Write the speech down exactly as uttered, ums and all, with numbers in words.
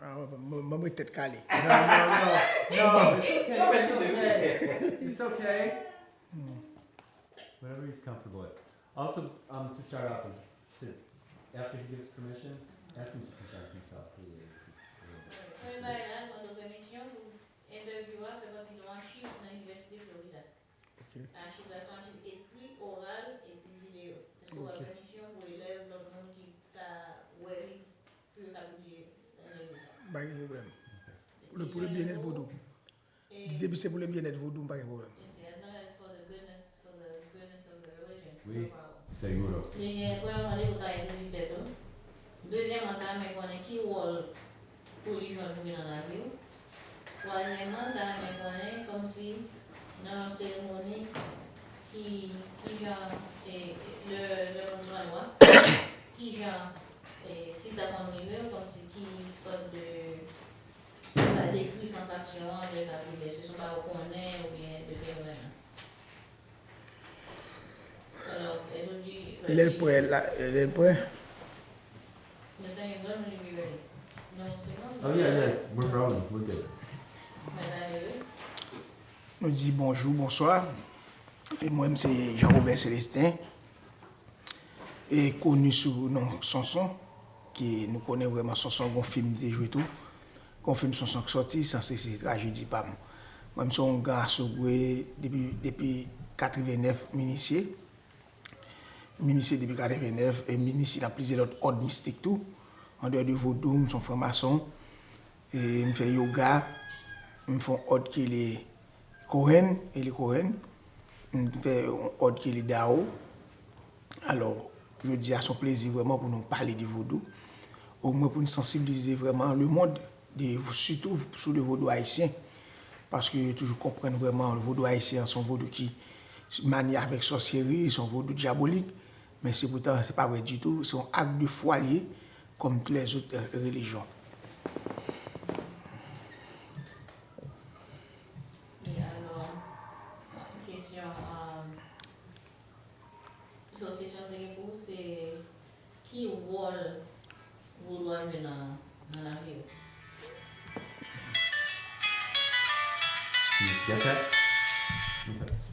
Ah, mwen, mwen, mwen tèt kale. No, no, no, no, it's okay, it's okay. It's okay. Whatever he's comfortable with. Also, um, to start off, to, after he gives permission, ask him to present himself, please. Premye bagay la, nou mande w pèmisyon pou entèvyou a fè pati de yon achiv nan Inivèsite Florida. Ok. Achiv la se yon achiv ekri, oral, epi videyo. Èske w ba Ok. Pèmisyon pou elèv, lòt moun ki ta wè li, pou yo ka pibliye entèvyou sa? Pa gen pwoblèm. Pou le, pou le byenèt vodou. E- Di depi se pou le byenèt vodou, pa gen pwoblèm. Yes, as long as for the goodness, for the goodness of the religion, Oui. No problem. Seguro. Li gen premyèman li pou ta entwodui tèt ou. Dezyèmman, ta renmen konnen ki wòl relijyon jwe nan lavi w. Twazyèmman, ta renmen konnen kòmsi nan yon seremoni ki, ki jan e, e, lè, lè moun pran lwa, ki jan e, si sa konn rive w, kòmsi ki sòt de, ou ka dekri sansasyon an lè sa ap rive, èske se yon bagay ou konnen oubyen de fenomèn nan? Alò, entwodui Lè l prè, la, lè l prè. Mèt Daniel, lè nou li ready. Non, se non. Oh, yeah, yeah, we're rolling, we're good. Mèt Daniel, Nou di bonjou, bonswa. E mwen, m se Jean Robert Célestin. E koni sou non Sonson, ke nou konnen vrèman Sonson gon fim li te jwe tou. Gon fim Sonson k sòti, sa se, se trajedi pa m. Mwen, m se yon gason gwe depi, depi katrevennèf, m inisye. M inisye depi katrevennèf, e m inisye nan plizyè lòt òd mistik tou. Andeyò de vodou, m se yon franmason. E m fè yoga, m fè yon òd ki rele Kohen, e le Kohen. M fè yon òd ki rele Dao. Alò, jodi a se yon plezi vrèman pou nou pale de vodou. Omwen pou nou sansibilize vrèman le mond, de, sitou sou le vodou ayisyen. Paske yo toujou konprann vrèman le vodou ayisyen an se yon vodou ki manye avèk sòsyeri, se yon vodou dyabolik. Men se poutan, se pa vre ditou. Se yon ak de fwa li ye, kòm tout lèzòt, e, relijyon. E alò, kesyon, um, so, kesyon te gen pou ou, se ki wòl vodou a jwe nan, nan lavi w? Can you get that?